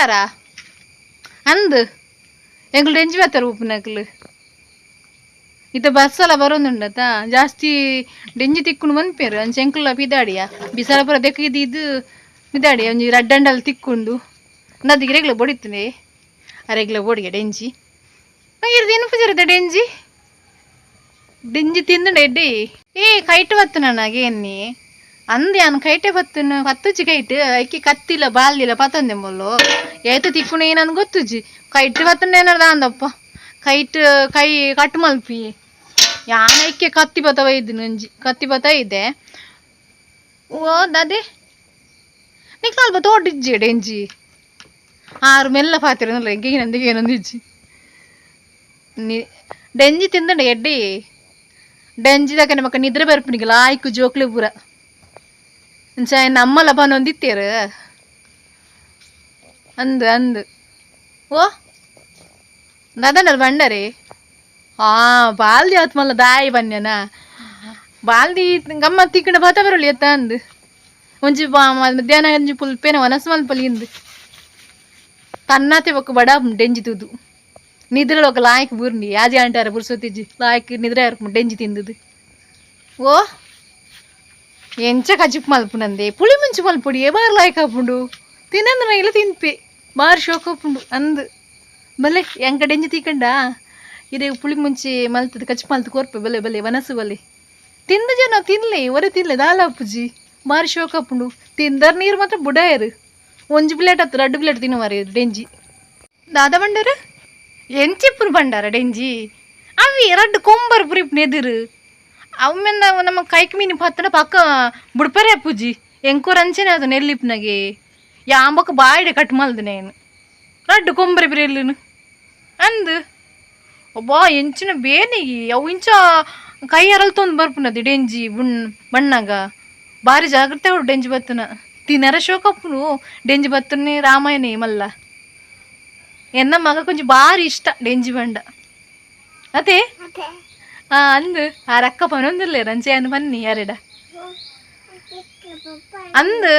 ಲೆತ್ತಾರಾ ಅಂದ್ ಎಂಕ್ಲು ಡೆಂಜಿ ಬರ್ತಾರೆ ಉಪ್ಪುನಕ್ಲು. ಇತ್ತ ಬಸ್ಸೆಲ್ಲ ಬರೋದುಂಡತ ಜಾಸ್ತಿ ಡೆಂಜಿ ತಿಕ್ಕುಂಡು ಮನ್ಪೇರು. ಅಂಚ ಎಂಕುಲ ಪಿದಾಡಿಯ ಬಿಸಲ ಪೂರ ದೆಕ್ ಇದು ಇದು ಪಿದಾಡಿಯ ಒಂಜಿ ರಡ್ಡಂಡಲ್ ತಿಕ್ಕುಂಡು. ನದಿಗೆ ರೆಗ್ಲ ಬೊಡಿತ್ತುಂಡೆ ಅರೆಗ್ಲ ಬೋಡಿಗೆ ಡೆಂಜಿ ಇರ್ದು ತಿನ್ಪುಜರದ ಡೆಂಜಿ ಡೆಂಜಿ ತಿಂದುಂಡ ಎಡ್ಡೆ. ಏ ಕೈಟ್ ಬತ್ತು ನನಗೆ ಎನ್ನಿ ಅಂದೆ ಯಾನ್ ಕೈಟೆ ಬತ್ತುನು ಪತ್ತುಜಿ ಕೈಟ್ ಐಕೆ ಕತ್ತಿಲ್ಲ ಬಾಲ್ದಿಲ್ಲ ಪತ್ತೊಂದೆ ಮೊಲ್ಲು ಏತ ತಿಕ್ಕುಣ ಏನಂದ್ ಗೊತ್ತುಜಿ. ಕೈಟ್ ಬತ್ತುಂಡ ಏನಾರ ಅಂದಪ್ಪ ಕೈಟ್ ಕೈ ಕಟ್ ಮಲ್ಪಿ. ಯಾನ್ ಐಕೆ ಕತ್ತಿ ಬತ್ತ ಒಯ್ದು ಒಂಜಿ ಕತ್ತಿ ಬತ್ತ ಇದೆ. ಓ ದಾದೆ ನಿಕ್ಲ ಅಲ್ಪ ತೋಟ ಇಜ್ಜಿ ಡೆಂಜಿ ಆರು ಮೆಲ್ಲ ಪಾತಿರನಲ್ಲ ಎಂಕೆ ಏನೊಂದು ಇಜ್ಜಿ. ನಿ ಡೆಂಜಿ ತಿಂದಂಡ ಎಡ್ಡೆ. ಡೆಂಜಿ ದಕನೆ ಮಕ್ಕ ನಿದ್ರೆ ಬರ್ಪುನಿಗೆ ಲಾಯ್ಕು ಜೋಕ್ಲೆ ಪೂರ. ಅಂಚ ನಮ್ಮಲ ಪನೊಂದಿತ್ತೇರು ಅಂದು ಅಂದು. ಓ ದಾದನಲ್ ಬಂಡರೆ ಆ ಬಾಲ್ದಿ ಆತ್ ಮಲ್ಲ ದಾಯಿ ಬನ್ಯನ ಬಾಲ್ದಿ ಗಮ್ಮತ್ ತಿಕ್ಕಂಡ ಬತ್ತ ಬರಲಿ ಎತ್ತ ಅಂದು. ಒಂಜಿ ಮಧ್ಯಾಹ್ನ ಒಂಜಿ ಪುಲ್ಪೇನ ವನಸ್ ಮಲ್ಪಲಿ ಇಂದು ತನ್ನತೆ ಬೊಕ್ಕ ಬಡ ಡೆಂಜಿ ತೂದು ನಿದ್ರೆ ఒక ಲಾಯ್ಕ್ ಬೂರ್ನಿ ಯಾಜಿ ಅಂಟಾರ ಬುರ್ಸೊತ್ತಿಜ್ಜಿ ಲಾಯ್ಕ್ ನಿದ್ರೆ ಡೆಂಜಿ ತಿಂದುದು. ಓ ಎಂಚ ಕಜಿಪ್ ಮಲ್ಪುನಂದೆ ಪುಳಿ ಮುಂಚು ಮಲ್ಪುಡಿ ಬಾರ್ ಲಾಯ್ಕ್ ಆಪುಂಡು ತಿನ್ನಂದ್ರ ಇಲ್ಲ ತಿನ್ಪೆ ಬಾರ್ ಶೋಕ್ ಆಪುಂಡು ಅಂದ್. ಬಲೆ ಎಂಕ ಡೆಂಜಿ ತೀಕಂಡ ಇದೇ ಪುಳಿ ಮುಂಚಿ ಮಲ್ತದ ಕಚಿಪ್ ಮಲ್ತು ಕೊರ್ಪೆ. ಬಲೆ ಬಲೆ ವನಸು ಬಲೆ ತಿಂದ ಜನ ತಿನ್ಲೆ ಒರೆ ತಿನ್ಲೆ ದಾಲ ಅಪ್ಪುಜಿ ಬಾರಿ ಶೋಕ್ ಆಪುಂಡು ತಿಂದರ್ ನೀರು ಮಾತ್ರ ಬುಡಾಯರು. ಒಂಜಿ ಪ್ಲೇಟ್ ಹತ್ತು ರಡ್ಡು ಪ್ಲೇಟ್ ತಿನ್ನುವಾರೆ ಡೆಂಜಿ. ದಾದ ಬಂಡಾರ ಎಂಚಿಪ್ಪುನು ಬಂಡಾರ ಡೆಂಜಿ ಅವಿ ರಡ್ಡು ಕೊಂಬರ್ ಪುರಿಪ್ ನೆದಿರು ಅವು ನಮ್ಮ ಕೈಕ್ ಮೀನು ಪತ್ತನ ಪಕ್ಕ ಬುಡ್ಪರೆ ಅಪ್ಪುಜಿ ಎಂಕೋರ್ ಅಂಚೆನೆ ಅದು ನೆಲ್ಲಿಪ್ನಗೆ ಯಾಂಬಕ ಬಾಯಿಡೆ ಕಟ್ ಮಲ್ದು ನೇನು ರಡ್ಡು ಕೊಂಬರಿ ಬಿರೆಲ್ಲುನು ಅಂದ್. ಒಬ್ಬ ಎಂಚಿನ ಬೇನಿಗೆ ಅವು ಇಂಚ ಕೈ ಅರಲ್ತೊಂದು ಬರ್ಪುನದಿ ಡೆಂಜಿ ಬುಣ್ ಬಣ್ಣಗ ಬಾರಿ ಜಾಗ್ರತೆ ಉಂಡು ಡೆಂಜಿ ಬತ್ತುನ ತಿನ್ನರ ಶೋಕಪ್ಪುನು ಡೆಂಜಿ ಬತ್ತುನಿ ರಾಮಾಯಣ ಮಲ್ಲ. ಎನ್ನ ಮಗ ಕೊಂಚ ಬಾರಿ ಇಷ್ಟ ಡೆಂಜಿ ಬಂಡ ಅದೇ ಅಂದು ಆ ರಕ್ಕ ಪನೊಂದಿಲ್ಲ ರಂಚೆ ಅನ್ನು ಬನ್ನಿ ಯಾರೆಡ ಅಂದು.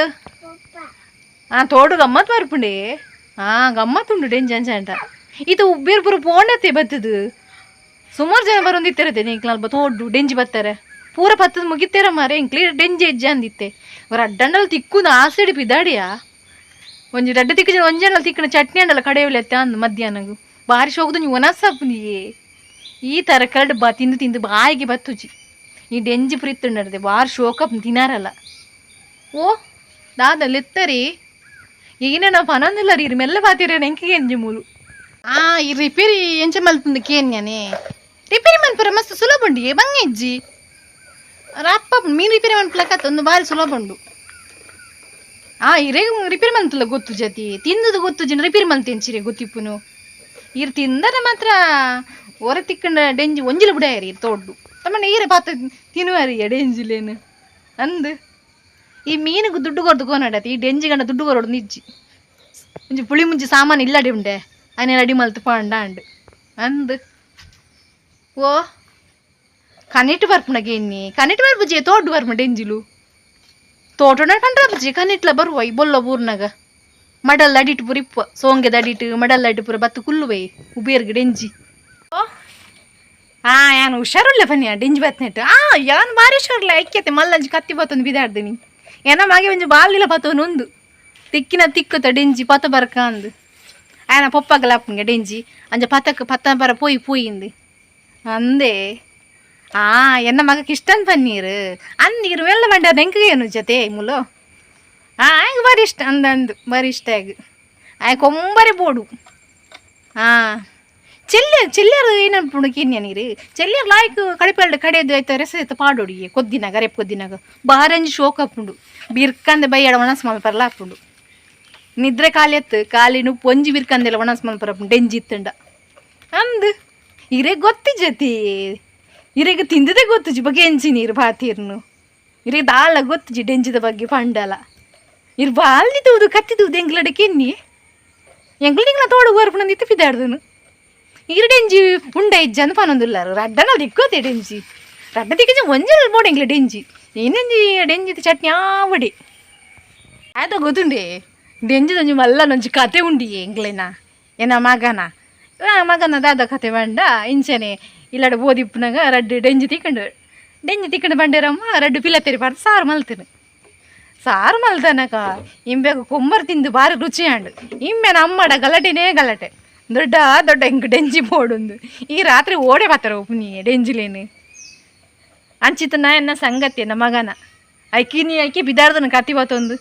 ಆ ತೋಡು ಗಮ್ಮತ್ ಬರ್ಪುಂಡೆ. ಆ ಗಮ್ಮತ್ ಉಂಡು ಡೆಂಜಿ ಅಂಚ ಅಂಟ. ಇದು ಉಬ್ಬೇರು ಪೂರ ಪೋಂಡತೆ ಬತ್ತದು ಸುಮಾರು ಜನ ಬರೋಂದಿತ್ತಿರತ್ತೆ ನೀಕ್ಲ ತೋಡು ಡೆಂಜಿ ಬತ್ತಾರೆ ಪೂರ ಪತ್ತದ ಮುಗಿತೇರ ಮಾರೆ. ಇಂಕ್ಲಿ ಡೆಂಜಿ ಹೆಜ್ಜೆ ಅಂದಿತ್ತೆ ರಡ್ಡಂಡಲ್ ತಿಕ್ಕುನ ಆಸೆಡಿ ಪಿದಾಡಿಯಾ. ಒಂಜಿ ರಡ್ಡ ತಿಕ್ಕ ಒಂಜಿ ಅಂಡಲ್ ತಿಕ್ಕಣ ಚಟ್ನಿ ಅಂಡಲ ಕಡೆಯವಲೆತ್ತ ಅಂದ್ ಮಧ್ಯಾಹ್ನಗು ಬಾರಿ ಶೋಕದು. ನೀವು ಒನಸಪ್ಪು ಈ ಥರ ಕರಡು ಬಾ ತಿಂದು ತಿಂದು ಬಾಯಿಗೆ ಬತ್ತುಜಿ. ಈ ಡೆಂಜಿ ಪುರಿತ್ತುಂಡದೆ ಬಾರಿ ಶೋಕಪ್ ತಿನಾರಲ್ಲ. ಓ ದಾದ ಲೆತ್ತರಿ ಈಗಿನ ನಾವು ಪನೊಂದಿಲ್ಲ ರೀ ಮೆಲ್ಲ ಬಾತಿರ ಎಂಕಿಗೆ ಎಂಜಿ ಮೂಲು. ಆ ಈ ರಿಪೇರಿ ಎಂಚ ಮಲ್ಪುಂದು ಕೇನ್ಯಾನೆ ರಿಪೇರಿ ಮನ್ಪುರ ಮಸ್ತ್ ಸುಲಭ ಉಂಡು ಬಂಗ ಇಜ್ಜಿ ರಪ್ಪ ಮೀನು ರಿಪೇರಿ ಮನ್ಪಲಕತ್ತ ಒಂದು ಬಾರಿ ಸುಲಭ ಉಂಡು. ಆ ಇರೇ ರಿಪೇರಿ ಮಂತಲ್ಲ ಗೊತ್ತು ಜತಿ ತಿಂದದು ಗೊತ್ತು ಜಿನ ರಿಪೇರಿ ಮಂತೇನು ಗೊತ್ತಿಪ್ಪುನು. ಇರ್ ತಿಂದರೆ ಮಾತ್ರ ಹೊರ ತಿಕ್ಕಂಡ ಡೆಂಜಿ ಒಂಜಿಲ ಬಿಡಾಯರಿ ತೋಡ್ಡು ತಮ್ಮಣ್ಣ ಈರೆ ಪಾತ ತಿನ್ನುವಾರಿ ಡೆಂಜಿಲೇನು ಅಂದ್. ಈ ಮೀನಿಗೆ ದುಡ್ಡು ಕೊರ್ದು ಕೋನಡತಿ ಈ ಡೆಂಜಿ ಗಂಡ ದುಡ್ಡು ಕೊರಡು ನಿಜ್ಜಿ. ಒಂಜಿ ಪುಳಿ ಮುಂಚಿ ಸಾಮಾನು ಇಲ್ಲಡಿ ಉಂಡೆ ಅನೆ ರೆಡಿ ಮಲ್ತು ಪಾಂಡ ಅಂಡ್ ಅಂದ್. ಓ ಕನಿಟ್ ಬರ್ಪುನಗೆ ಎನ್ನಿ ಕನಿಟ್ ಬರ್ಪುಜಿ ತೋಡ್ಡು ಬರ್ಪುನ ಡೆಂಜಿಲು ತೋಟೋಣ ಕಂಡ್ರ ಬುಜಿ ಕನಿಟ್ಲ ಬರುವ ಈ ಬೊಲ್ಲ ಬೂರ್ನಾಗ ಮಡಲ್ ಅಡಿಟ್ ಪೂರ ಇಪ್ಪ ಸೋಂಗೆದ ಅಡಿಟ್ ಮಡಲ್ ಅಡಿಟ್ ಪೂರ ಬತ್ತು ಕುಲ್ಲುವೈ ಉಬೇರ್ಗ್ ಡೆಂಜಿ. ಓ ಆ ಯಾನ್ ಹುಷಾರುಳ್ಳೆ ಬನ್ನಿ ಡೆಂಜಿ ಬತ್ನೆಟ್. ಆ ಯಾನ್ ಬಾರಿ ಹುಷಾರುಳ್ಳೆ ಐಕ್ಯತೆ ಮಲ್ಲಂಜಿ ಕತ್ತಿ ಬತ್ತೊಂದು ಬಿದಾಡ್ದಿನಿ ಏನ ಮಗೆ ಒಂಜಿ ಬಾಲಿಲ ಬತ್ತೊಂದು ಉಂದು ತಿಕ್ಕಿನ ತಿಕ್ಕುತ್ತ ಡೆಂಜಿ ಪತ ಬರ್ಕ ಅಂದು ಆಯನ ಪೊಪ್ಪಗಲ ಅಪ್ಪಂಗೆ ಡೆಂಜಿ ಅಂಜ ಪತಕ್ ಪತ್ತ ಬರ ಪೋಯಿ ಪೋಯಿಂದು ಅಂದೆ. ಆ ಎನ್ನ ಮಗಕ್ಕೆ ಇಷ್ಟನ್ ಪನ್ನೀರು ಅಂದ್ ವೆಲ್ಲ ಮಂಡ ಎಂಕ ಏನು ಜೊತೆ ಮುಲು. ಆ ಆಯ್ಗೆ ಬಾರಿ ಇಷ್ಟ ಅಂದ ಅಂದು ಬಾರಿ ಇಷ್ಟ ಆಗ ಆಯ್ ಕೊಂಬರಿ ಬೋಡು. ಆ ಚೆಲ್ಲೆ ಚೆಲ್ಲೆರು ಏನನ್ಪುಂಡು ಕಿನ್ಯ ನೀರು ಚೆಲ್ಲೆರ್ ಲಾಯ್ಕ್ ಕಡಿಪೆರಡು ಕಡೆದು ಆಯ್ತು ರೆಸ ಆಯ್ತು ಪಾಡೋಡಿ ಕೊದ್ದಿನಾಗ ರೆಪ್ ಕೊದ್ದಿನಾಗ ಬಾರಂಜಿ ಶೋಕ್ ಅಪ್ಪುಂಡು ಬಿರ್ಕಂದೆ ಬೈಯಡ ಒಣಸ್ ಮಲ್ಪರ್ಲ ಅಪ್ಪುಂಡು ನಿದ್ರೆ ಖಾಲಿ ಎತ್ತು ಖಾಲಿ ನುಪ್ಪು ಒಂಜಿ ಬಿರ್ಕಂದೆಲ್ಲ ಒಣಸ್ ಮಲ್ಪರಪ್ಪುಂಡು ಡೆಂಜಿ ಇತ್ತಂಡ ಅಂದ್. ಇರೇ ಗೊತ್ತಿಜತಿ ಇರೆಗ್ ತಿಂದದೇ ಗೊತ್ತುಜಿ ಬಗ್ಗೆ ಎಂಚಿ ನೀರು ಬಾತೀರ್ನು ಇರೆ ದಾಲ ಗೊತ್ತುಜಿ ಡೆಂಜಿದ ಬಗ್ಗೆ ಪಂಡಲ ಇರ್ ಬಾಲ್ದಿ ತೂದು ಕತ್ತಿ ತೂದು ಎಂಗ್ಲಡೆ ಕೆನ್ನಿ ಎಂಗ್ಲು ನಿಂಗ್ಲ ತೋಡು ಬರ್ಪುನ ಇತ್ತು ಪಿದಾಡ್ದನು. ಇರ್ ಡೆಂಜಿ ಉಂಡ ಇಜ್ಜ ಅಂದ್ ಪನೊಂದುಲ್ಲಾರು ರಡ್ಡನ ದಿಕ್ಕೋತೆ ಡೆಂಜಿ ರಡ್ಡ ದಿಕ್ಕಜ ಒಂಜಿ ಬೋಡು ಎಂಗ್ಲ ಡೆಂಜಿ ಏನಂಜಿ ಡೆಂಜಿದ ಚಟ್ನಿ ಆವಡಿ ಆಯ್ತ ಗೊತ್ತುಂಡೆ. ದೆಂಜಿದೊಂಜಿ ಮಲ್ಲನೊಂಜಿ ಕತೆ ಉಂಡಿ ಎಂಕ್ಲೆನ ಎನ್ನ ಮಗನ. ಮಗನ ದಾದ ಕತೆ ಪಂಡ ಇಂಚನೆ ಇಲ್ಲಡೆ ಬೋದಿಪ್ಪುನಗ ರಡ್ಡ್ ಡೆಂಜಿ ತಿಕ್ಕಂಡು. ಡೆಂಜಿ ತಿಕ್ಕಂಡು ಬಂಡೇರಮ್ಮ ರಡ್ಡ್ ಪಿಲತೆರಿ ಪಾಡ್ದ್ ಸಾರು ಮಲ್ತಿನಿ. ಸಾರು ಮಲ್ತನಕ ಇಂಬೆಗ್ ಕುಂಬರ್ ತಿಂದು ಬಾರಿ ರುಚಿ ಆಂಡ್. ಇಂಬೆನ ಅಮ್ಮಡ ಗಲಾಟೆನೇ ಗಲಾಟೆ, ದೊಡ್ಡ ದೊಡ್ಡ ಎಂಕ್ ಡೆಂಜಿ ಪೋಡುಂದು. ಈ ರಾತ್ರಿ ಓಡೆ ಬತ್ತರ ಉಪ್ಪುನಿ ಡೆಂಜಿಲೇನು. ಅಂಚಿತನ ಎನ್ನ ಸಂಗತಿ ಎನ್ನ ಮಗನ ಐಕಿನಿ ಐಕಿ ಬಿದಾರ್ದನ ಕತಿ ಬತ್ತೊಂದು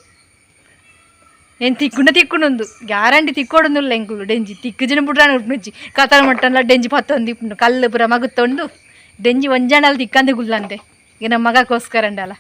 ಏನ್ ತಿಕ್ಕುಂಡ ತಿಕ್ಕುಂಡೊಂದು ಗ್ಯಾರಂಟಿ ತಿಕ್ಕೊಡೊಂದುಲ್ಲ. ಎಂಕುಲು ಡೆಂಜಿ ತಿಕ್ಕು ಜನ ಬುಡ್ರಾಣ ಉಪ್ಪುನುಜ್ಜಿ. ಕತಲ ಮಟ್ಟನ್ಲ ಡೆಂಜಿ ಪತ್ತೊಂದು ಇಪ್ಪುಂಡು, ಕಲ್ಲು ಪೂರ ಮಗುತ್ತೊಂಡು. ಡೆಂಜಿ ಒಂಜಾಂಡಲ ತಿಕ್ಕಂದೆ ಗುಲ್ಲಂತೆ ಈಗ ನಮ್ಮ ಮಗಕ್ಕೋಸ್ಕರ ಅಂಡಲ.